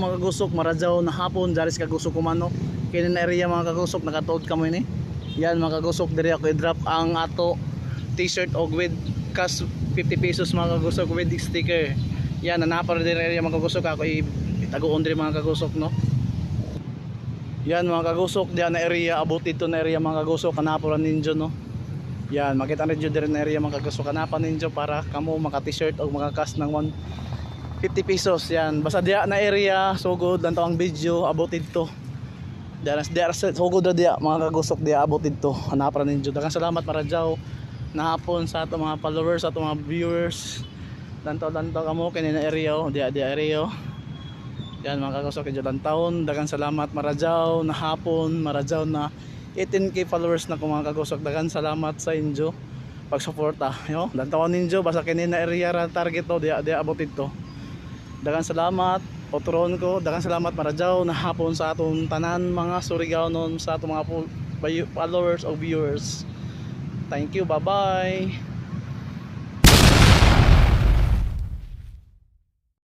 mga kagusok, maradyaw na hapon diri sa Kagusok kumano. Kini na area, mga kagusok, nakatuod kamo ini. Yan, mga kagusok, diri ako i-drop ang ato t-shirt og with cash 50 pesos, mga kagusok, with sticker. Yan, nanapar diri area, mga kagusok, ako itaguon diri, mga kagusok, no. Yan, mga kagusok, diyan na area, abot dito na area, mga kagusok, kanapora ninyo, no. Yan, makita ninyo diri na area, mga kagusok, kanapa ninyo para kamo maka t-shirt o maka cash ng 150 pesos. Yan, basta diya na area, sugod lang to ang video, abot dito. Diya, diya, sugod na diya, mga kagusok, diya abot dito. Hanapra ninyo. Daghang salamat, maradyaw na hapon sa ato mga followers, sa ato mga viewers. Lantaw lantaw kamo kini na area, oh. Diya diya area, oh. Yan, mga kagusok, kay taon. Daghang salamat, maradyaw na hapon, maradyaw na 18K followers na ko, mga kagusok. Daghang salamat sa inyo pagsuporta. Yo, lantawan ninyo basta kini na area ra target to, diya diya abot dito. Daghang salamat. Otron ko, daghang salamat, maradyaw na hapon sa atong tanan mga Surigaonon, sa atong mga followers o viewers. Thank you, bye-bye.